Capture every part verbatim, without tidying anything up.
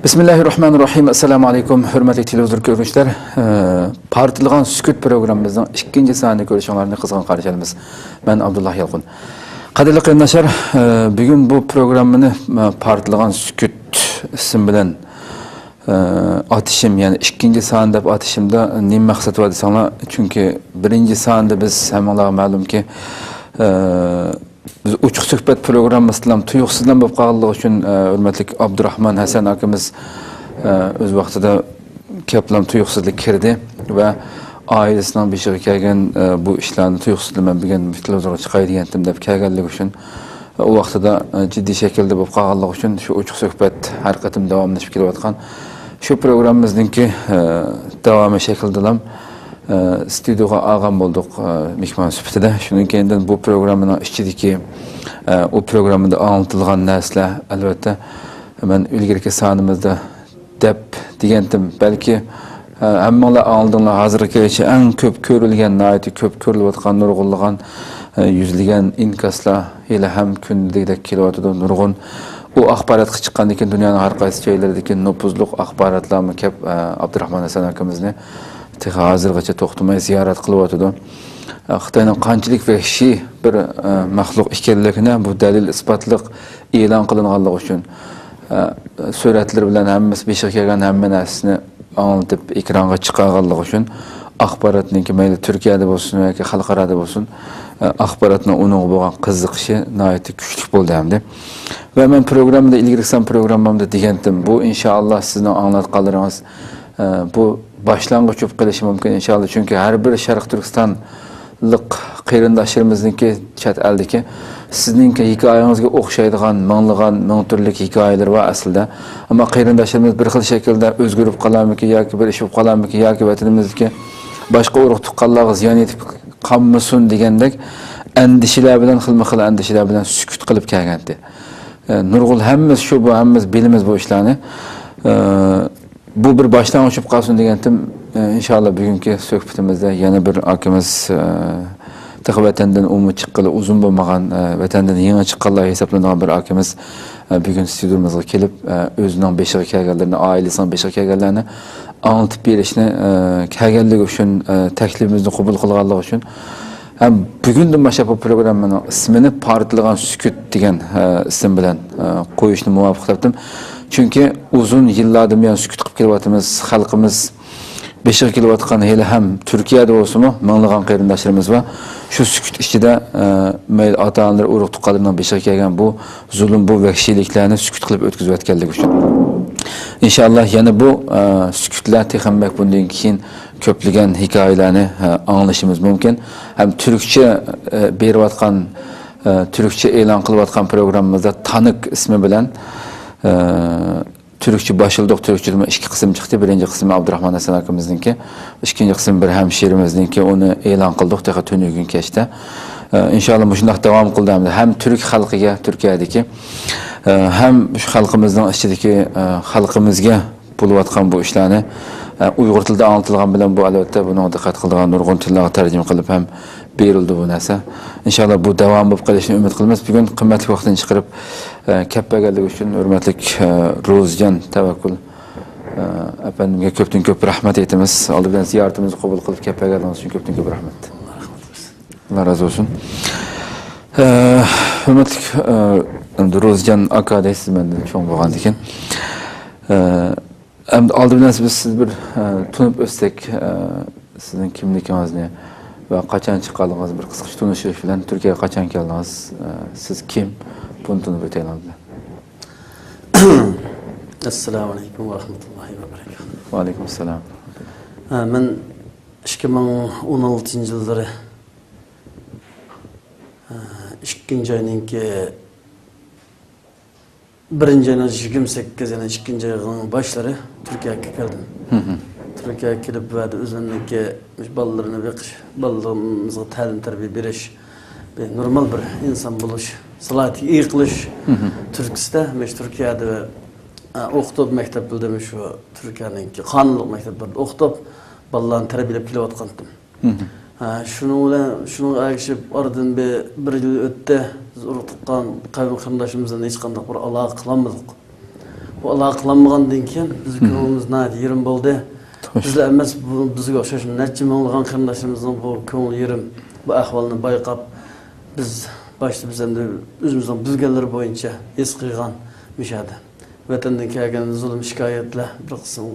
بىسمىللاھىررەھمانىررەھىم. ئەسسالامۇ ئەلەيكۇم، ھۆرمەتلىك تېلېۋىزور كۆرگۈچىلەر. ئە، پارتلىغان سۈكۈت پروگراممىمىزنىڭ ئىككىنچى سانىنى كۆرۈشۈڭلارنى قىزغىن قارشى ئالىمىز. مەن ئابدۇللا يالقۇن. قەدىرلىك قېرىنداشلار، ئە، بۈگۈن بۇ پروگراممىنى، ئە، پارتلىغان سۈكۈت ئىسىم بىلەن، ئە، ئاتىشىم، يەنى ئىككىنچى سان دەپ ئاتىشىمدا نېمە مەقسەت بار دېسەڭلار، چۈنكى بىرىنچى ساندا بىز ھەممىڭلارغا مەلۇمكى، ئە، بىز ئوچۇق سۆھبەت پروگراممىسىدىلا تۇيۇقسىزلا بولۇپ قالغانلىقى ئۈچۈن، ئە، ھۆرمەتلىك ئابدۇراخمان ھەسەن ئاكىمىز، ئە، ئۆز ۋاقتىدا كەپلام تۇيۇقسىزلا كىردى ۋە ئائىلىسىنىڭ بېشىغا كەلگەن، ئە، بۇ ئىشلارنى تۇيۇقسىزلا مەن بۈگۈن تېلېۋىزورغا چىقاي دېگەنتىم دەپ كەلگەنلىكى ئۈچۈن، ئە، ئۇ ۋاقتىدا، ئە، جىددىي شەكىلدە بولۇپ قالغانلىقى ئۈچۈن شۇ ئوچۇق سۆھبەت ھەر قېتىم داۋاملىشىپ كېلىۋاتقان شۇ پروگراممىمىزنىڭكى، ئە، داۋامى شەكلىدىلا ئە، ستۇدىيوغا ئالغان بولدۇق، ئە، مېھمان سۈپىتىدە. شۇنىڭ كەينىدىن بۇ پروگراممىنىڭ ئىچىدىكى، ئە، ئۇ پروگراممىدا ئاڭلىتىلغان نەرسىلەر، ئەلۋەتتە، مەن ئىلگىرىكى سانىمىزدا دەپ دېگەنتىم، بەلكى، ئە، ھەممىڭلار ئاڭلىدىڭلار، ھازىرغىچە ئەڭ كۆپ كۆرۈلگەن، ناھايىتى كۆپ كۆرۈلۈۋاتقان، نۇرغۇنلىغان، ئە، يۈزلىگەن ئىنكاسلار ھېلىھەم كۈندىكىدەك كېلىۋاتىدۇ، نۇرغۇن. ئۇ ئاخباراتقا چىققاندىن كېيىن دۇنيانىڭ ھەر قايسى جايلىرىدىكى نوپۇزلۇق ئاخباراتلارمۇ كەپ، ئە، ئابدۇراخمان ھەسەن ئاكىمىزنى تېخى ھازىرغىچە توختىماي زىيارەت قىلىۋاتىدۇ. ئە، خىتاينىڭ قانچىلىك ۋەھشىي بىر، ئە، مەخلۇق ئىكەنلىكىنى بۇ دەلىل ئىسپاتلىق ئېلان قىلىنغانلىقى ئۈچۈن، ئە، سۈرەتلىرى بىلەن ھەممىسى بېشىغا كەلگەن ھەممە نەرسىنى ئاڭلىتىپ ئېكرانغا چىقارغانلىقى ئۈچۈن ئاخباراتنىڭكى مەيلى تۈركىيەدە بولسۇن ياكى خەلقئارادا بولسۇن، ئە، ئاخباراتنىڭ ئۇنىڭغا بولغان قىزىقىشى ناھايىتى كۈچلۈك بولدى ئەمدى. ۋە مەن پروگراممىدا، ئىلگىرىكى سان پروگراممامدا دېگەنتىم، بۇ ئىنشائاللا سىزنىڭ ئاڭلاتقانلىرىڭىز، ئە، بۇ باشلانغۇچ بولۇپ قېلىشى مۇمكىن ئىنشائاللا، چۈنكى ھەر بىر شەرقىي تۈركىستانلىق قېرىنداشلىرىمىزنىڭكى چەت ئەلدىكى سىزنىڭكى ھېكايىڭىزگە ئوخشايدىغان مىڭلىغان، مىڭ تۈرلۈك ھېكايىلىرى بار ئەسلىدە. ئەمما قېرىنداشلىرىمىز بىر خىل شەكىلدە ئۆزگىرىپ قالارمىكىن ياكى بىر ئىش بولۇپ قالارمىكىن ياكى ۋەتىنىمىزدىكى باشقا ئۇرۇق تۇغقانلارغا زىيان يېتىپ قالمىسۇن دېگەندەك ئەندىشىلەر بىلەن، خىلمۇ خىل ئەندىشىلەر بىلەن سۈكۈت قىلىپ كەلگەنتى. ئە، نۇرغۇن ھەممىمىز شۇ، بۇ ھەممىمىز بىلىمىز بۇ ئىشلارنى. ئە، بۇ بىر باشلانغۇچ بولۇپ قالسۇن دېگەنتىم. ئە، ئىنشاللا بۈگۈنكى سۆھبىتىمىزدە يەنە بىر ئاكىمىز، ئە، تېخى ۋەتەندىن ئۇمۇ چىققىلى ئۇزۇن بولمىغان، ئە، ۋەتەندىن يېڭى چىققانلار ھېسابلىنىدىغان بىر ئاكىمىز، ئە، بۈگۈن ستۇدىيىمىزغا كېلىپ، ئە، ئۆزىنىڭ بېشىغا كەلگەنلىرىنى، ئائىلىسىنىڭ بېشىغا كەلگەنلەرنى ئاڭلىتىپ بېرىشنى، ئە، كەلگەنلىكى ئۈچۈن، ئە، تەكلىپىمىزنى قوبۇل قىلغانلىقى ئۈچۈن ھەم بۈگۈندىن باشلاپ بۇ پروگراممىنىڭ ئىسمىنى پارتلىغان سۈكۈت دېگەن، ئە، ئىسىم بىلەن، ئە، قويۇشنى مۇۋاپىق تاپتىم. چۈنكى ئۇزۇن يىللاردىن بۇيان سۈكۈت قىلىپ كېلىۋاتىمىز. خەلقىمىز بېشىغا كېلىۋاتقان ھېلىھەم تۈركىيەدە بولسىمۇ مىڭلىغان قېرىنداشلىرىمىز بار. شۇ سۈكۈت ئىچىدە، ئە، مەيلى ئاتا-ئانىلىرى، ئۇرۇق-تۇغقانلىرىنىڭ بېشىغا كەلگەن بۇ زۇلۇم، بۇ ۋەھشىيلىكلەرنى سۈكۈت قىلىپ ئۆتكۈزۈۋەتكەنلىكى ئۈچۈن. ئىنشاللا يەنە بۇ، ئە، سۈكۈتلەر تېخىمۇ بەك بۇندىن كېيىن كۆپلىگەن ھېكايىلەرنى، ئە، ئاڭلىشىمىز مۇمكىن. ھەم تۈركچە، ئە، بېرىۋاتقان، ئە، تۈركچە ئېلان قىلىۋاتقان پروگراممىمىزدا تانىك ئىسمى بىلەن، ئە، تۈركچە باشلىدۇق. تۈركچىدىمۇ ئىككى قىسىم چىقتى. بىرىنچى قىسمى ئابدۇراخمان ھەسەن ئاكىمىزنىڭكى، ئىككىنچى قىسمى بىر ھەمشىرىمىزنىڭكى، ئۇنى ئېلان قىلدۇق تېخى تۈنۈگۈن كەچتە. ئە، ئىنشاللا مۇشۇنداق داۋام قىلدى ھەمدە ھەم تۈرك خەلقىگە، تۈركىيەدىكى، ئە، ھەم شۇ خەلقىمىزنىڭ ئىچىدىكى، ئە، خەلقىمىزگە بولۇۋاتقان بۇ ئىشلارنى، ئە، ئۇيغۇر تىلىدا ئاڭلىتىلغان بىلەن بۇ، ئەلۋەتتە، بۇنىڭغا دىققەت قىلىدىغان نۇرغۇن تىللارغا تەرجىمە قىلىپ ھەم بېرىلىدۇ بۇ نەرسە. ئىنشاللا بۇ داۋام بولۇپ قېلىشىنى ئۈمىد قىلىمىز. بۈگۈن قىممەتلىك ۋاقتىنى چىقىرىپ، ئە، كەپ بەرگەنلىكى ئۈچۈن ھۆرمەتلىك، ئە، روزىجان تەۋەككۈل، ئە، ئەپەندىمگە كۆپتىن كۆپ رەھمەت ئېيتىمىز. ئالدى بىلەن زىيارىتىمىزنى قوبۇل قىلىپ كەپ بەرگەنلىكىڭىز ئۈچۈن كۆپتىن كۆپ رەھمەت. ئاللا رازى بولسۇن. ئە، ھۆرمەتلىك، ئە، ئەمدى روزىجان ئاكا دەيسىز مەندىن چوڭ بولغاندىكىن. ئە، ئەمدى ئالدى بىلەن بىز سىز بىر، ئە، تونۇپ ئۆتسەك، ئە، سىزنىڭ كىملىكىڭىزنى ۋە قاچان چىققانلىقىڭىزنى بىر قىسقىچە تونۇشتۇرۇش بىلەن، تۈركىيەگە قاچان كەلدىڭىز؟ ئە، سىز كىم؟ بۇنى تونۇپ ئۆتەيلى ئالدى بىلەن. ئەسسالامۇ ئەلەيكۇم ۋە رەھمەتۇللاھى ۋە بەرەكاتۇھ. ۋەئەلەيكۇم ئەسسالام. ئە، مەن ئىككى مىڭ ئون ئالتىنچى يىللىرى، ئە، ئىككىنچى ئاينىڭكى بىرىنچى ئاينىڭ يىگىرمە سەككىز، يەنى ئىككىنچى ئاينىڭ باشلىرى تۈركىيەگە كەلدىم. مھم. تۈركىيەگە كېلىپ، بۇ يەردە ئۆزۈمنىڭكى مۇشۇ بالىلىرىنى بېقىش، بالىلىرىمىزغا تەلىم-تەربىيە بېرىش، بىر نورمال بىر ئىنسان بولۇش سالاھىيىتىگە ئىگە قىلىش مھم. تۈرتكىسىدە مۇشۇ تۈركىيەدە، ئە، ئوقۇتۇپ، مەكتەپلەردە مۇشۇ تۈركىيەنىڭكى قانۇنلۇق مەكتەپلىرىدە ئوقۇتۇپ، بالىلارنى تەربىيەلەپ كېلىۋاتقانتىم. مھم. ھە، شۇنىڭ بىلەن، شۇنىڭغا ئەگىشىپ، ئارىدىن بىر، بىر يىل ئۆتتى. بىز ئۇرۇق-تۇغقان، قەۋم-قېرىنداشلىرىمىز بىلەن ھېچقانداق بىر ئالاقە قىلالمىدۇق. بۇ ئالاقىلانمىغاندىن كېيىن بىز كۆڭلىمىز ناھايىتى يېرىم بولدى. بىزلا ئەمەس، بۇ بىزگە ئوخشاش نەچچە مىڭلىغان قېرىنداشلىرىمىزنىڭ بۇ كۆڭلى يېرىم، بۇ ئەھۋالنى بايقاپ، بىز باشتا بىز ئەمدى ئۆزىمىزنىڭ بىلگەنلىرى بويىچە ھېس قىلغان مۇشۇ يەردە. ۋەتەندىن كەلگەن زۇلۇم شىكايەتلەر، بىر قىسىم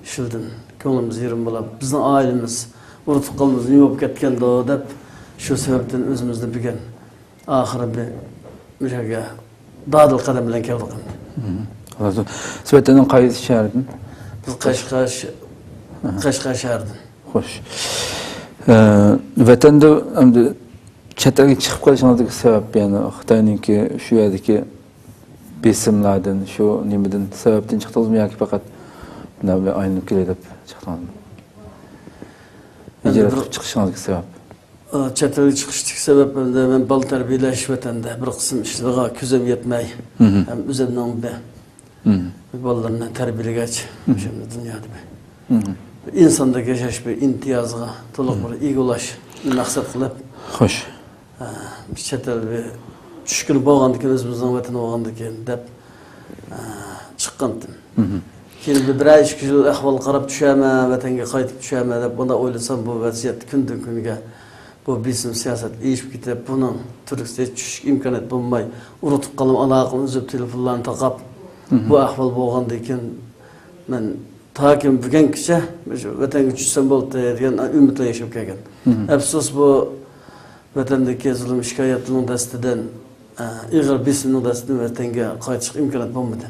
ئىشلىدىن كۆڭلىمىز يېرىم بولاپ، بىزنىڭ ئائىلىمىز، ئۇرۇق-تۇغقانلىرىمىز نېمە بولۇپ كەتكەندۇ دەپ، شۇ سەۋەبتىن ئۆزىمىزنى بۈگۈن ئاخىرى بىر مۇشۇ يەرگە دادىل قەدەم بىلەن كەلدۇق ئەمدى. سىز ۋەتەننىڭ قايسى شەھىرىدىن؟ بىز قەشقەر ش-، قەشقەر شەھىرىدىن. خوش. ئە، ۋەتەندە ئەمدى چەت ئەلگە چىقىپ قېلىشىڭىزدىكى سەۋەب، يەنى خىتاينىڭكى شۇ يەردىكى بېسىملاردىن، شۇ نېمىدىن سەۋەبتىن چىقتىڭىزمۇ ياكى پەقەت مۇنداق بىر ئايلىنىپ كېلەي دەپ چىقتىڭىزمۇ؟ ھىجرەت قىلىپ چىقىشىڭىزدىكى سەۋەب؟ ئا، چەت ئەلگە چىقىشتىكى سەۋەب ئەمدى مەن بالا تەربىيەلەش ۋەتەندە بىر قىسىم ئىشلارغا كۆزۈم يەتمەي، ھەم ئۆزۈمنىڭ بىر بالىلىرىنى تەربىيەلىگەچ، ئۆشەندە دۇنيادا بىر ئىنساندەك ياشاش بىر ئىمتىيازىغا تولۇق بىر ئىگە بولۇشنى مەقسەت قىلىپ، خوش. ئا، بىر چەت ئەل بىر چۈشكۈنى بولغاندىكىن، ئۆزىمىزنىڭ ۋەتىنى بولغاندىكىن دەپ، ئا، چىققانتىم. كېيىن بىر، بىرەر ئىككى يىل ئەھۋال قاراپ چۈشەرمەن، ۋەتەنگە قايتىپ چۈشەرمەن دەپ مۇنداق ئويلىسام، بۇ ۋەزىيەت كۈندىن كۈنگە بۇ بېسىم سىياسەت ئېشىپ كېتىپ، بۇنىڭ تۈركىسىگە چۈشۈشكە ئىمكانىيەت بولماي، ئۇرۇق-تۇغقانلىرىم ئالاقىنى ئۈزۈپ، تېلېفونلارنى تاقاپ، بۇ ئەھۋال بولغاندىن كېيىن، مەن تاكى بۈگۈنگىچە مۇشۇ ۋەتەنگە چۈشسەم بولدى دېگەن ئۈمىد بىلەن ياشاپ كەلگەن. ئەپسۇس، بۇ ۋەتەندىكى زۇلۇم شىكايەتنىڭ دەستىدىن، ئېغىر بېسىمنىڭ دەستىدىن ۋەتەنگە قايتىشقا ئىمكانىيەت بولمىدى.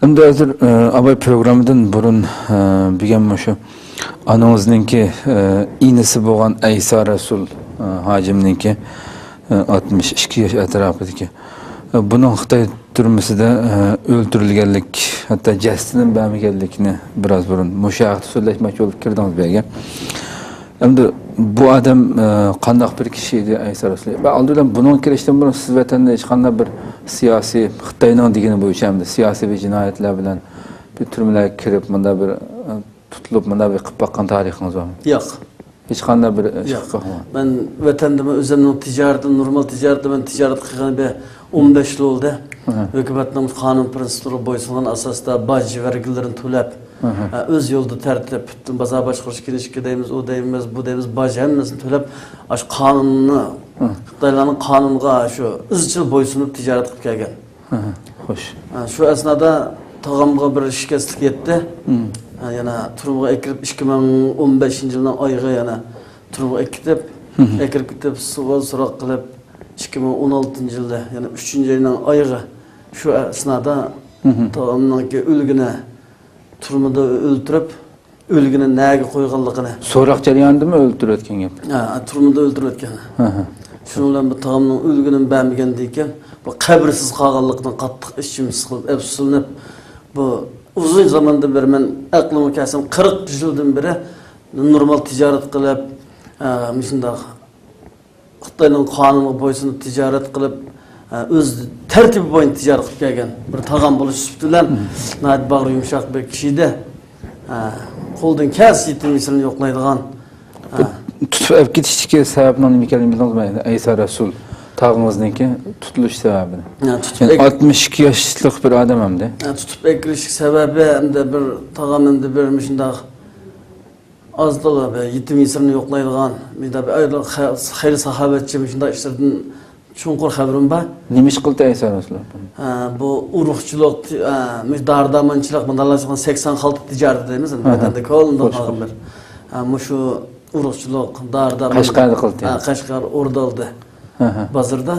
ئەمدى ھازىر، ئە، ئاباي پروگراممىدىن بۇرۇن، ئە، بۈگۈن مۇشۇ ئانىڭىزنىڭكى، ئە، ئىنىسى بولغان ئەيسا رەسۇل، ئە، ھاجىمنىڭكى، ئە، ئاتمىش ئىككى ياش ئەتراپىدىكى، ئە، بۇنىڭ خىتاي تۈرمىسىدە، ئە، ئۆلتۈرۈلگەنلىك، ھەتتا جەسىتىنىمۇ بەرمىگەنلىكىنى بىراز بۇرۇن مۇشۇ ھەقتە سۆزلەشمەكچى بولۇپ كىردىڭىز بۇ يەرگە. ئەمدى بۇ ئادەم، ئە، قانداق بىر كىشى ئىدى، ئەيسا رەسۇل؟ ۋە ئالدى بىلەن بۇنىڭغا كىرىشتىن بۇرۇن سىز ۋەتەندە ھېچقانداق بىر سىياسىي، خىتاينىڭ دېگىنى بويىچە ئەمدى سىياسىي بىر جىنايەتلەر بىلەن بىر تۈرمىلەرگە كىرىپ، مۇنداق بىر، ئە، تۇتۇلۇپ، مۇنداق بىر قىلىپ باققان تارىخىڭىز بارمۇ؟ ياق. ھېچقانداق بىر ئىش قىلىپ باقمىغان. مەن ۋەتەندىمۇ ئۆزۈمنىڭ تىجارىتىم، نورمال تىجارىتىم، مەن تىجارەت قىلغىنى بىر ئون بەش يىل بولدى. ھەھە. ھۆكۈمەتنىڭ قانۇن پىرىنسىپلىرىغا بويسۇنغان ئاساستا باج، ۋەرگىلىرىنى تۆلەپ، ھەھە. ئە، ئۆز يولىدا تەرتىپ، پۈتۈن بازار باشقۇرۇش كىنىشكا دەيمىز، ئۇ دەيمىز، بۇ دەيمىز، باج ھەممىسىنى تۆلەپ، ئاشۇ قانۇننى، ھە. خىتايلارنىڭ قانۇنىغا شۇ ئىزچىل بويسۇنۇپ تىجارەت قىلىپ كەلگەن. ھە، ھە، خوش. ھە، شۇ ئەسنادا تاغامغا بىر شىكەستلىك يەتتى. ھە، يەنە تۈرمىگە ئەكىرىپ، ئىككى مىڭ ئون بەشىنچى يىلنىڭ ئايىغى يەنە تۈرمىگە ئەكىتىپ، ئەكىرىپ كېتىپ، سوئال سوراق قىلىپ، ئىككى مىڭ ئون ئالتىنچى يىلدا، يەنە ئۈچىنچى ئاينىڭ ئايىغى شۇ ئەسنادا تاغامنىڭكى ئۆلگىنى تۈرمىدە ئۆلتۈرۈپ، ئۆلگىنى نەگە قويغانلىقىنى. سوراق جەريانىدىمۇ ئۆلتۈرۈۋەتكەن گەپ؟ ھە، تۈرمىدە ئۆلتۈرۈۋەتكەن. ھە، ھە. شۇنىڭ بىلەن بۇ تاغامنىڭ ئۆلگىنىنى بەرمىگەندىن كېيىن، بۇ قەبرىسىز قالغانلىقىدىن قاتتىق ئىچىم سىقىلىپ، ئەپسۇسلىنىپ، بۇ ئۇزۇن زاماندىن بېرى، مەن ئەقلىمگە كەلسەم، قىرىق يىلدىن بېرى نورمال تىجارەت قىلىپ، ئە، مۇشۇنداق خىتاينىڭ قانۇنىغا بويسۇنۇپ تىجارەت قىلىپ، ئە، ئۆز تەرتىپى بويىچە تىجارەت قىلىپ كەلگەن بىر تاغام بولۇش سۈپىتى بىلەن ناھايىتى باغرى يۇمشاق بىر كىشى ئىدى. ئە، قولدىن كەلسە يېتىم يېسىرنى يوقلايدىغان. ئە. تۇتۇپ ئەپ كېتىشتىكى سەۋەبنىڭ نېمە ئىكەنلىكىنى بىلدىڭىزمۇ؟ ئەيسا رەسۇل تاغىڭىزنىڭكى تۇتۇلۇش سەۋەبىنى. ئە، تۇتۇپ يەنى ئەك- ئاتمىش ئىككى ياشلىق بىر ئادەم ئەمدى. ئە، تۇتۇپ ئەكىرىش سەۋەبى ئەمدى بىر تاغام ئەمدى بىر مۇشۇنداق ئاز تولا بىر يېتىم يېسىرنى يوقلايدىغان، مۇنداق بىر ئايرىلىق خە-، خەير ساخاۋەتچى مۇشۇنداق ئىشلاردىن چوڭقۇر خەۋىرىم بار. نېمە ئىش قىلدى ئەيسا رەسۇل؟ ھە، بۇ ئۇرۇقچىلىق، ھە، مۇشۇ دارى دارمانچىلىق، مۇنداقلار سەكسەن خالتا تىجارىتى دەيمىز، ھە، ھە. ۋەتەندە كولىدىن قالغان بىر. ھە، مۇشۇ ئۇرۇقچىلىق، دارى دارمان. قەشقەردە قىلدى. ھە، قەشقەر ئوردا ئالدى. ھە، ھە. بازىرىدا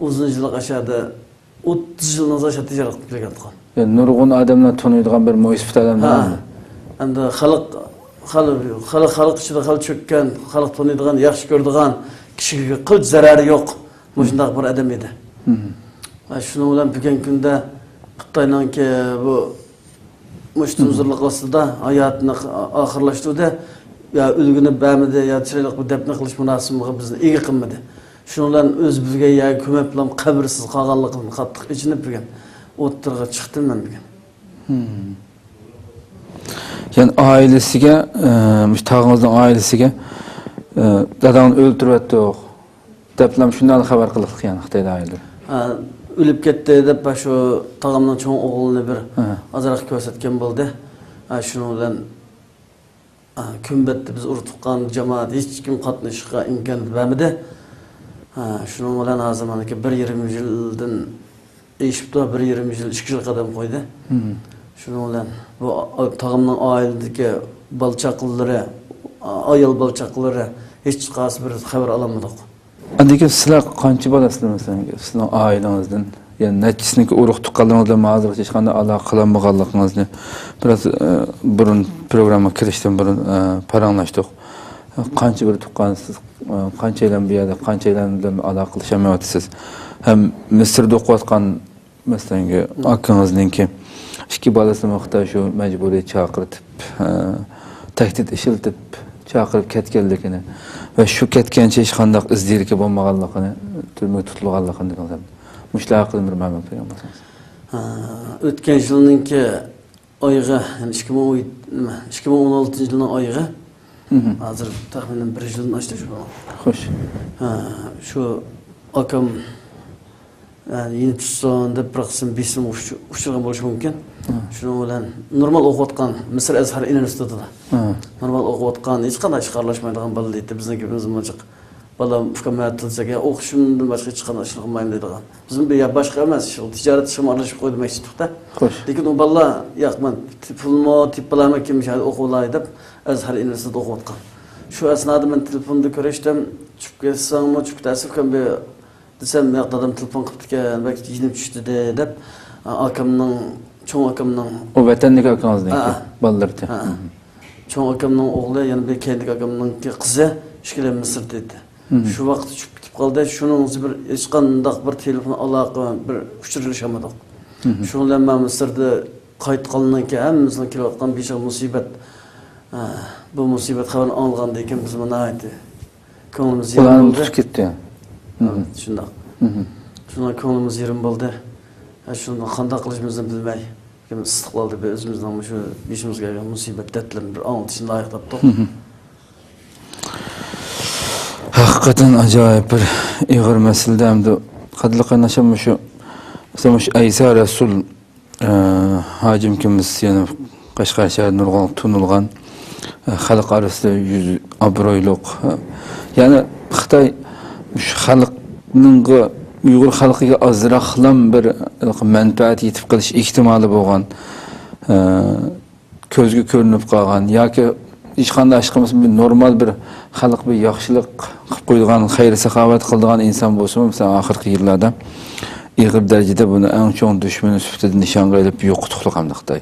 ئۇزۇن يىللىق ئاشادا ئوتتۇز يىلدىن زىياد تىجارەت قىلىپ كەلگەنتۇققان. يەنى نۇرغۇن ئادەملەر تونۇيدىغان بىر مۇناسىۋەت ئادەم. ھە. ئەمدى خەلق، خەلق، خەلق، خەلق ئىچىدە خەلق چۆككەن، خەلق تونۇيدىغان، ياخشى كۆرىدىغان، كىشىگە قىلچە زەرەرى يوق مۇشۇنداق بىر ئادەم ئىدى. ھە، شۇنىڭ بىلەن بۈگۈنكى كۈندە خىتاينىڭكى بۇ مۇشتۇمزورلۇق ئاستىدا ھاياتىنى ئاخىرلاشتۇردى. يا ئۆلگىنى بەرمىدى، يا چىرايلىق بىر دەپنە قىلىش مۇراسىمىغا بىزنى ئىگە قىلمىدى. شۇنىڭ بىلەن ئۆزى بىلگەن يەرگە كۆمۈپلا قەبرىسىز قالغانلىقىدىن قاتتىق ئېچىنىپ بۈگۈن ئوتتۇرىغا چىقتىم مەن بۈگۈن. يەنى ئائىلىسىگە، ئە، مۇشۇ تاغىڭىزنىڭ ئائىلىسىگە، ئە، داداڭنى ئۆلتۈرۈۋەتتۇق دەپلا شۇنداق خەۋەر قىلىقلىق يەنى خىتاي دائىرىلىرى. ھە، ئۆلۈپ كەتتى دەپ، شۇ تاغامنىڭ چوڭ ئوغلىنى بىر ھە. ئازراق كۆرسەتكەن بولدى. ھە، شۇنىڭ بىلەن، ھە، كۈنبەتتە بىز ئۇرۇق تۇغقان جامائەت ھېچكىم قاتنىشىشقا ئىمكان بەرمىدى. ھە، شۇنىڭ بىلەن ھازىر مانىكى بىر يېرىم يىلدىن ئېشىپتۇ، بىر يېرىم يىل، ئىككى يىل قەدەم قويدى. مم. شۇنىڭ بىلەن بۇ ئا-، تاغامنىڭ ئائىلىدىكى بالا چاقىلىرى، ئا-، ئايال بالا چاقىلىرى ھېچقايسى بىر خەۋەر ئالالمىدۇق. ئاندىن كېيىن سىلەر قانچە بالا سىلەر، مەسىلەن، سىزنىڭ ئائىلىڭىزدىن، يەنى نەچچىسىنىڭكى ئۇرۇق تۇغقانلىرىڭىز بىلەن ھازىرغىچە ھېچقانداق ئالاقە قىلالمىغانلىقىڭىزنى بىراز، ئە، بۇرۇن پروگراممىغا كىرىشتىن بۇرۇن، ئە، پاراڭلاشتۇق. قانچە بىر تۇغقانسىز، قانچەيلەن بۇ يەردە، قانچەيلەن بىلەن ئالاقىلىشالمايۋاتىسىز؟ ھەم مىسىردا ئوقۇۋاتقان، مەسىلەنكى، ئاكىڭىزنىڭكى ئىككى بالىسىمۇ خىتاي شۇ مەجبۇرىي چاقىرتىپ، تەھدىت ئىشلىتىپ، چاقىرىپ كەتكەنلىكىنى ۋە شۇ كەتكەنچە ھېچقانداق ئىز دېرىكى بولمىغانلىقىنى، تۈرمىگە تۇتۇلغانلىقىنى دېدىڭىز. مۇشۇلار ھەققىدە بىر مەلۇمات بەرگەن بولسىڭىز. ھە، ئۆتكەن يىلنىڭكى ئايىغى، يەنى ئىككى مىڭ ئون، نېمە، ئىككى مىڭ ئون ئالتىنچى يىلنىڭ ئايىغى. مم. ھازىر تەخمىنەن بىر يىلدىن ئاشتى شۇ. خوش. ھە، شۇ ئاكام، يەنى يېنىپ چۈشسۇن دەپ بىر قىسىم بېسىم ئۇچ-، ئۇچرىغان بولۇشى مۇمكىن. مم. شۇنىڭ بىلەن نورمال ئوقۇۋاتقان مىسىر ئەزھەر ئۇنىۋېرسىتېتىدا. مم. نورمال ئوقۇۋاتقان، ھېچقانداق ئىشقا ئارىلاشمايدىغان بالا ئىدى. بىزنىڭ گېپىمىز مۇنچىق. بالام ئۇكام مەتىلسەك، يا ئوقۇشۇمدىن باشقا ھېچقانداق ئىشنى قىلمايمەن دەيدىغان. بىزمۇ بۇ يا باشقا ئەمەس، شۇ تىجارەت ئىشىغا ئارىلىشىپ قوي دېمەكچى ئىدۇق-تە. خوش. لېكىن ئۇ بالىلار، ياق، مەن پۇلمۇ تېپىپ بولايمەنكىن، مۇشۇ يەردە ئوقۇۋالاي دەپ، ئەزھەر ئۇنىۋېرسىتېتىدا ئوقۇۋاتقان. شۇ ئەسنادا مەن تېلېفوندا كۆرۈشتۈم، چۈشۈپ كەتسەڭمۇ، چۈشۈپ كېتەرسىز ئۇكام بۇ دېسەم، ياق، دادام تېلېفون قىپتىكەن، بەك يېنىپ چۈشتى دەپ، ئاكامنىڭ، چوڭ ئاكامنىڭ. ئۇ ۋەتەندىكى ئاكىڭىزنىڭكى ھە. بالىلىرى. ھە. مم. چوڭ ئاكامنىڭ ئوغلى، يەنە بىر كەينىدىكى ئاكامنىڭكى قىزى ئىككىلەن مىسىردا ئىدى. مم. شۇ ۋاقىتتا چۈشۈپ كېتىپ قالدى. شۇنىڭ ئىزى بىر ھېچقانداق بىر تېلېفون ئالاقە، بىر ئۇچۇر ئېلىشالمىدۇق. مم. شۇنىڭ بىلەن مەن مىسىردا قايتقاندىن كېيىن ھەممىمىزنىڭ كېلىۋاتقان بېشىغا مۇسىبەت، ھە، بۇ مۇسىبەت خەۋىرىنى ئاڭلىغاندىن كېيىن بىزمۇ ناھايىتى كۆڭلىمىز يېرىم ئۇلارنى بولدى. تۇتۇپ كەتتى. ھە، مم. شۇنداق. مم. شۇنداق كۆڭلىمىز يېرىم بولدى. ھە، شۇنداق قانداق قىلىشىمىزنى بىلمەي، ئىستىقلالدا بىر ئۆزىمىزنىڭ مۇشۇ بېشىمىزغا كەلگەن مۇسىبەت دەردلىرىنى بىر ئاڭلىتىشنى لايىق تاپتۇق. مم. ھەقىقەتەن ئاجايىپ بىر ئېغىر مەسىلىدە ئەمدى قەدىرلىك قېرىنداشلار مۇشۇ، مەسىلەن، مۇشۇ ئەيسا رەسۇل ئە، ھاجىم ئاكىمىز يەنە قەشقەر شەھىرى نۇرغۇن تونۇلغان، ئە، خەلق ئارىسىدا يۈز ئابرۇيلۇق، ئە، يەنى خىتاي شۇ خەلقنىڭغا، ئۇيغۇر خەلقىگە ئازراقلام بىر مەنپەئەت يېتىپ قېلىش ئېھتىمالى بولغان، ئە، كۆزگە كۆرۈنۈپ قالغان ياكى ھېچقانداق ئىش قىلمىسا، بىر نورمال بىر خەلققە بىر ياخشىلىق قىلىپ قويىدىغان، خەير-ساخاۋەت قىلىدىغان ئىنسان بولسىمۇ، مەسىلەن، ئاخىرقى يىللاردا ئېغىر دەرىجىدە بۇنى ئەڭ چوڭ دۈشمىنى سۈپىتىدە نىشانغا ئېلىپ يوقىتىقلىق ئەمدى خىتاي.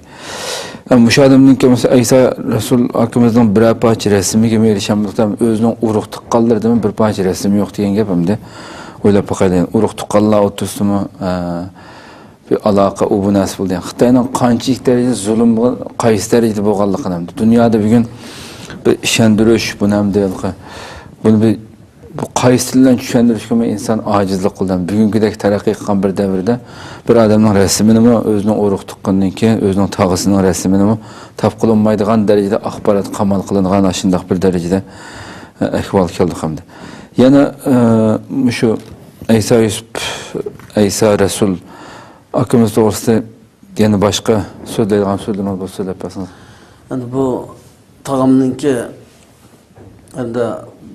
ھەم مۇشۇ ئادەمنىڭكى، مەسىلەن، ئەيسا رەسۇل ئاكىمىزنىڭ بىرەر پارچە رەسىمىگىمۇ ئېرىشەلمىدۇق، ھەم ئۆزىنىڭ ئۇرۇق تۇغقانلىرىدىمۇ بىر پارچە رەسىمى يوق دېگەن گەپ ئەمدى. ئويلاپ باقايلى، ئۇرۇق تۇغقانلار ئوتتۇرىسىدىمۇ، ئە، بىر ئالاقە، ئۇ بۇ نەرسە بولدى. يەنى خىتاينىڭ قانچىلىك دەرىجىدە زۇلۇمغا، قايسى دەرىجىدە بولغانلىقىنى ھەمدە دۇنيادا بۈگۈن بىر ئىشەندۈرۈش، بۇنى ھەمدە بۇنى بىر، بۇ قايسى تىل بىلەن چۈشەندۈرۈشكىمۇ ئىنسان ئاجىزلىق قىلىدۇ. بۈگۈنكىدەك تەرەققىي قىلغان بىر دەۋردە بىر ئادەمنىڭ رەسىمىنىمۇ، ئۆزىنىڭ ئۇرۇق تۇغقىنىنىڭكى، ئۆزىنىڭ تاغىسىنىڭ رەسىمىنىمۇ تاپقىلى بولمايدىغان دەرىجىدە ئاخبارات قامال قىلىنغان ئاشۇنداق بىر دەرىجىدە، ئە، ئەھۋال كەلدۇق ئەمدى. يەنە، ئە، مۇشۇ ئەيسا يۈسۈپ، ئەيسا رەسۇل ئاكىمىز توغرىسىدا يەنە باشقا سۆزلەيدىغان سۆزلىرىڭىز بولسا سۆزلەپ بەرسىڭىز. ئەمدى بۇ تاغامنىڭكى ئەمدى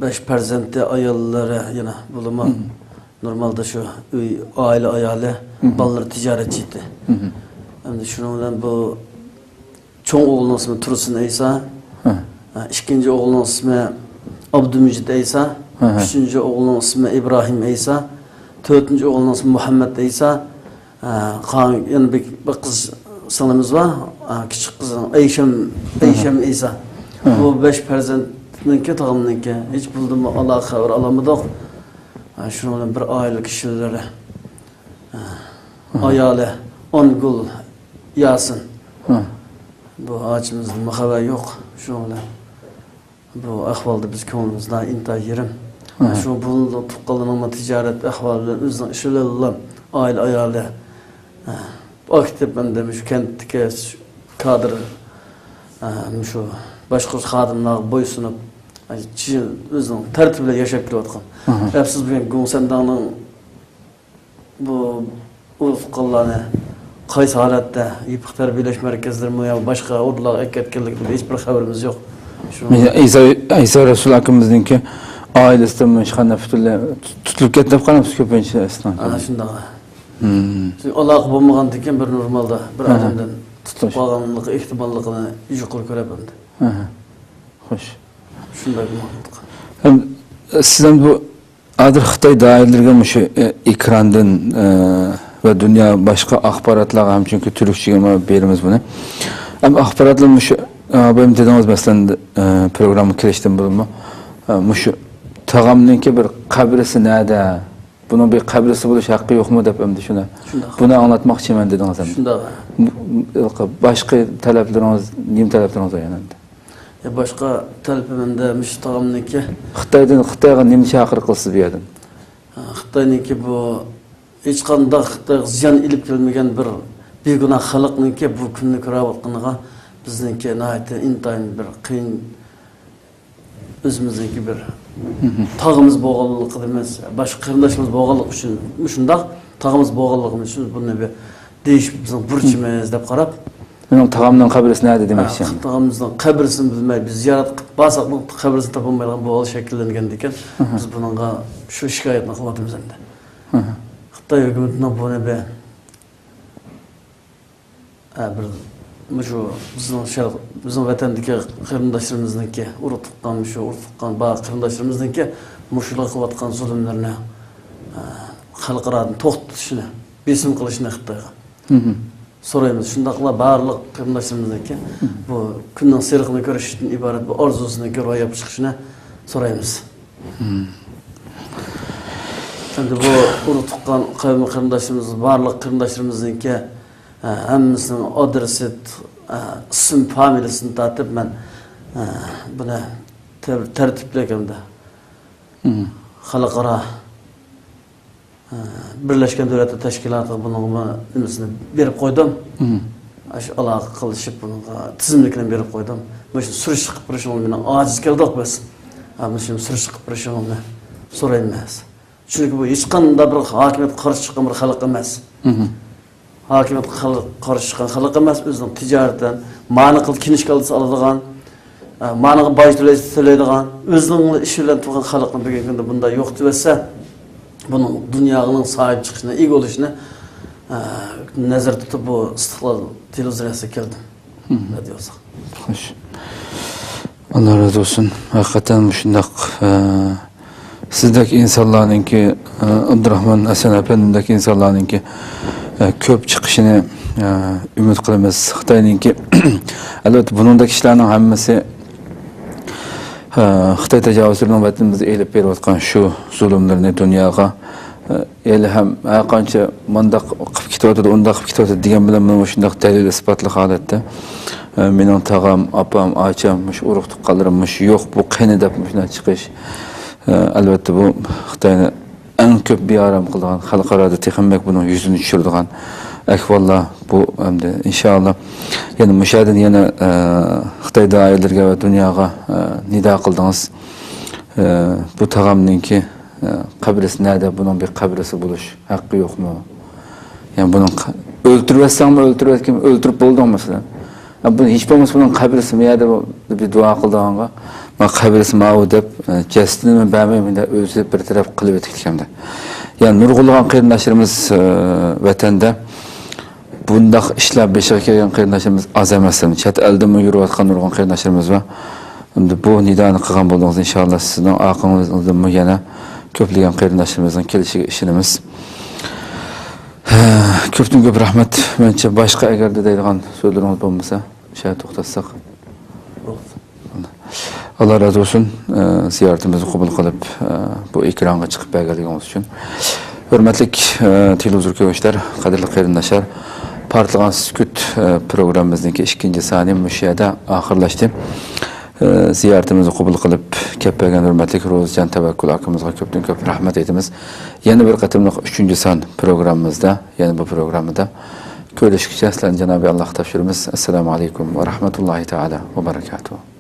بەش پەرزەنتى، ئاياللىرى يەنە بولىمۇ مم. نورمالدا شۇ ئۆي، ئائىلە ئايالى، مم. بالىلىرى تىجارەتچى ئىدى. مم. ئەمدى شۇنىڭ بىلەن بۇ چوڭ ئوغلىنىڭ ئىسمى تۇرسۇن ئەيسا. ھە. ھە، ئىككىنچى ئوغلىنىڭ ئىسمى ئابدۇمىجىت ئەيسا. ھە، ھە. ئۈچىنچى ئوغلىنىڭ ئىسمى ئىبراھىم ئەيسا. تۆتىنچى ئوغلىنىڭ ئىسمى مۇھەممەد ئەيسا. ھە، قا-، يەنە بىر، بىر قىز سىڭلىمىز بار. ھە، كىچىك قىزىڭ ئەيشەم، ھە، ھە. ئەيشەم ئەيسا. ھە. بۇ بەش پەرزەنتنىڭكى، تاغامنىڭكى ھېچ بۇندىن ئالاقە خەۋەر ئالالمىدۇق. ھە، شۇنىڭ بىلەن بىر ئائىلە كىشىلىرى. ئايالى ئانگۈل ياسىن. ھە. بۇ ھاجىمىزدىنمۇ خەۋەر يوق. شۇنىڭ بىلەن بۇ ئەھۋالدا بىز كۆڭلىمىز ناھايىتى ئىنتايىن يېرىم. ھە. شۇ بۇ تۇغقانلىرىنىڭ تىجارەت ئەھۋالى بىلەن ئۆزىنىڭ ئىشى بىلەن ئائىلە ئايالى، ھە، ئاكتىپ ئەمدى مۇشۇ كەنتتىكى كادىر، ھە، مۇشۇ باشقۇرۇش خادىملارغا بويسۇنۇپ، ئۆزىنىڭ تەرتىپى بىلەن ياشاپ كېلىۋاتقان. ھە. ئەپسۇس، بۈگۈن گۇڭسەنداڭنىڭ بۇ ئۇرۇق تۇغقانلارنى قايسى ھالەتتە يېپىق تەربىيەلەش مەركەزلىرىمۇ يا باشقا ئورۇنلارغا ئەكەتكەنلىكىدىن ھېچبىر خەۋىرىمىز يوق. شۇ ئەيسا، ئەيسا رەسۇل ئاكىمىزنىڭكى ئائىلىسىدىن ھېچقانداق پۈتۈنلەي تۇتۇلۇپ كەتتى دەپ قارامسىز كۆپىنچە ئىسلام. ئانا شۇنداق. چۈنكى ئالاقە بولمىغاندىكىن بىر نورمالدا بىر ئادەمدىن تۇتۇپ قالغانلىقى ئېھتىماللىقىنى يۇقىرى كۆرەپ ئەمدى. خوش. شۇنداق. ھەم سىز ھەم بۇ ھازىر خىتاي دائىرىلىرىگە مۇشۇ، ئە، ئېكراندىن، ئە، ۋە دۇنيا باشقا ئاخباراتلارغا ھەم چۈنكى تۈركچىگىمۇ بېرىمىز بۇنى. ھەم ئاخباراتلار مۇشۇ، ئە، بۇ دېدىڭىز مەسىلەن، ئە، پروگرامما كىرىشتىن بۇرۇنمۇ، ئە، مۇشۇ تاغامنىڭكى بىر قەبرىسى نەدە؟ بۇنىڭ بىر قەبرىسى بولۇش ھەققى يوقمۇ دەپ ئەمدى شۇنى، شۇنداق. بۇنى ئاڭلاتماقچىمەن دېدىڭىز ئەمدى. شۇنداق. بۇ، باشقا تەلەپلىرىڭىز، نېمە تەلەپلىرىڭىز بار يەنە ئەمدى؟ يا باشقا تەلىپىمەندە مۇشۇ تاغامنىڭكى. خىتايدىن، خىتايغا نېمە چاقىرىق قىلىسىز بۇ يەردىن؟ ھە، خىتاينىڭكى بۇ ھېچقانداق خىتايغا زىيان ئېلىپ كەلمىگەن بىر بىگۇناھ خەلقنىڭكى بۇ كۈننى كۆرۈۋاتقىنىغا بىزنىڭكى ناھايىتى ئىنتايىن بىر قىيىن، ئۆزىمىزنىڭكى بىر تاغىمىز بولغانلىقى ئەمەس، باشقا قېرىنداشلىرىمىز بولغانلىقى ئۈچۈن، مۇشۇنداق تاغىمىز بولغانلىقىمىز ئۈچۈن بۇنى بىر دېيىش بىزنىڭ بۇرچىمىز دەپ قاراپ. مېنىڭ تاغامنىڭ قەبرىسى نەدە دېمەكچى؟ ھە، تاغىمىزنىڭ قەبرىسىنى بىلمەي، بىز زىيارەت قىلىپ بارساقمۇ قەبرىسىنى تاپالمايدىغان بۇ ھال شەكىللەنگەندىكىن، بىز بۇنىڭغا شۇ شىكايەتنى قىلىۋاتىمىز ئەمدى. خىتاي ھۆكۈمىتىنىڭ بۇنى بىر، ھە، بىر مۇشۇ بىزنىڭ شەرق، بىزنىڭ ۋەتەندىكى قېرىنداشلىرىمىزنىڭكى، ئۇرۇق تۇغقان، مۇشۇ ئۇرۇق تۇغقان بار قېرىنداشلىرىمىزنىڭكى مۇشۇلار قىلىۋاتقان زۇلۇملىرىنى، ھە، خەلقئارادىن توختىتىشىنى، بېسىم قىلىشىنى خىتايغا سورايمىز. شۇنداقلا بارلىق قېرىنداشلىرىمىزنىڭكى بۇ كۈننىڭ سېرىقىنى كۆرۈشتىن ئىبارەت بۇ ئارزۇسىنىڭكى روياپقا چىقىشىنى سورايمىز. ئەمدى بۇ ئۇرۇق تۇغقان قەۋم قېرىنداشلىرىمىز، بارلىق قېرىنداشلىرىمىزنىڭكى، ئە، ھەممىسىنىڭ ئادرېسى، ئە، ئىسىم فامىلىسىنى تارتىپ مەن، ئە، بۇنى تەر-، تەرتىپلىك ھەمدە خەلقئارا، ئە، بىرلەشكەن دۆلەتلەر تەشكىلاتىغا بۇنىڭغا نېمىسىنى بېرىپ قويدۇم. ئاشۇ ئالاقە قىلىشىپ بۇنىڭغا تىزىملىكىنى بېرىپ قويدۇم. مۇشۇنى سۈرۈشتە قىلىپ بېرىشىڭلار مېنىڭ ئاجىز كەلدۇق بەس. ھە، مۇشۇنى سۈرۈشتە قىلىپ بېرىشىڭلارنى سورايمەن. چۈنكى بۇ ھېچقانداق بىر ھاكىمىيەتكە قارشى چىققان بىر خەلق ئەمەس. ھاكىمىيەتكە خەلق، قارشى چىققان خەلق ئەمەس، ئۆزىنىڭ تىجارىتىدىن، مانا قىلىپ كىنىشكا ئالدىسى ئالىدىغان، ئە، مانىغا باج تۆلەيدىغان، ئۆزىنىڭ ئىشى بىلەن تۇرغان خەلقنى بۈگۈنكى كۈندە بۇنداق يوقىتىۋەتسە، بۇنىڭ دۇنيانىڭ ساھىب چىقىشىنى، ئىگە بولۇشىنى، ئە، نەزەردە تۇتۇپ، بۇ ئىستىقلال تېلېۋىزورىيەسىگە كەلدىم. خوش. ئاللا رازى بولسۇن. ھەقىقەتەن مۇشۇنداق، ئە، سىزدەك ئىنسانلارنىڭكى، ئە، ئابدۇراخمان ھەسەن ئەپەندىمدەك ئىنسانلارنىڭكى، ئە، كۆپ چىقىشىنى، ئە، ئۈمىد قىلىمىز. خىتاينىڭكى، ئەلۋەتتە، بۇنىڭدەك ئىشلارنىڭ ھەممىسى، ئە، خىتاي تاجاۋۇزچىلىرىنىڭ ۋەتىنىمىزدە ئېلىپ بېرىۋاتقان شۇ زۇلۇملىرىنى دۇنياغا، ئە، ھېلى ھەم ھەر قانچە مۇنداق قىلىپ كېتىۋاتىدۇ، ئۇنداق قىلىپ كېتىۋاتىدۇ دېگەن بىلەن مانا مۇشۇنداق دەلىل ئىسپاتلىق ھالەتتە، ئە، مېنىڭ تاغام، ئاپام، ئاچام، مۇشۇ ئۇرۇق تۇغقانلىرىم مۇشۇ يوق، بۇ قېنى دەپ مۇشۇنداق چىقىش، ئە، ئەلۋەتتە بۇ خىتاينى ئەڭ كۆپ بىئارام قىلىدىغان، خەلقئارادا تېخىمۇ بەك بۇنىڭ يۈزىنى چۈشۈرىدىغان ئەھۋاللار بۇ. ئەمدى ئىنشائاللا يەنە مۇشۇ يەردىن يەنە، ئە، خىتاي دائىرىلىرىگە ۋە دۇنياغا، ئە، نىدا قىلدىڭىز. ئە، بۇ تاغامنىڭكى، ئە، قەبرىسى نەدە؟ بۇنىڭ بىر قەبرىسى بولۇش ھەققى يوقمۇ؟ يەنى بۇنىڭ قە-، ئۆلتۈرۈۋەتسەڭمۇ ئۆلتۈرۈۋەتكىن، ئۆلتۈرۈپ بولدۇڭ مەسىلەن. بۇ ھېچ بولمىسا بۇنىڭ قەبرىسى مۇ يەردە بىر دۇئا قىلىدىغانغا، ما قەبرىسى ماۋۇ دەپ، ئە، جەسىتىنى بەرمەي مۇنداق ئۆزى بىر تەرەپ قىلىۋېتىپتىكەندە. يەنى نۇرغۇنلىغان قېرىنداشلىرىمىز، ئە، ۋەتەندە بۇنداق ئىشلار بېشىغا كەلگەن قېرىنداشلىرىمىز ئاز ئەمەس. چەت ئەلدىمۇ يۈرۈۋاتقان نۇرغۇن قېرىنداشلىرىمىز بار. ئەمدى بۇ نىدانى قىلغان بولدۇڭىز، ئىنشائاللا سىزنىڭ ئارقىڭىزدىنمۇ يەنە كۆپلىگەن قېرىنداشلىرىمىزنىڭ كېلىشىگە ئىشىنىمىز. كۆپتىن كۆپ رەھمەت. مەنچە باشقا ئەگەردە دەيدىغان سۆزلىرىڭىز بولمىسا، شۇ يەردە توختاتساق. بولدى. ئاللا رازى بولسۇن، ئە، زىيارىتىمىزنى قوبۇل قىلىپ، ئە، بۇ ئېكرانغا چىقىپ بەرگەنلىكىڭىز ئۈچۈن. ھۆرمەتلىك، ئە، تېلېۋىزور كۆرگۈچىلەر، قەدىرلىك قېرىنداشلار، پارتلىغان سۈكۈت، ئە، پروگراممىمىزنىڭكى ئىككىنچى سانى مۇشۇ يەردە ئاخىرلاشتى. ئە، زىيارىتىمىزنى قوبۇل قىلىپ كەپ بەرگەن ھۆرمەتلىك روزىجان تەۋەككۈل ئاكىمىزغا كۆپتىن كۆپ رەھمەت ئېيتىمىز. يەنە بىر قېتىملىق ئۈچىنچى سان پروگراممىمىزدا، يەنە بۇ پروگراممىدا كۆرۈشكىچە سىلەرنى جانابى ئاللاغا تاپشۇرىمىز. ئەسسالامۇ ئەلەيكۇم ۋە رەھمەتۇللاھى تائالا ۋە بەرەكاتۇھۇ.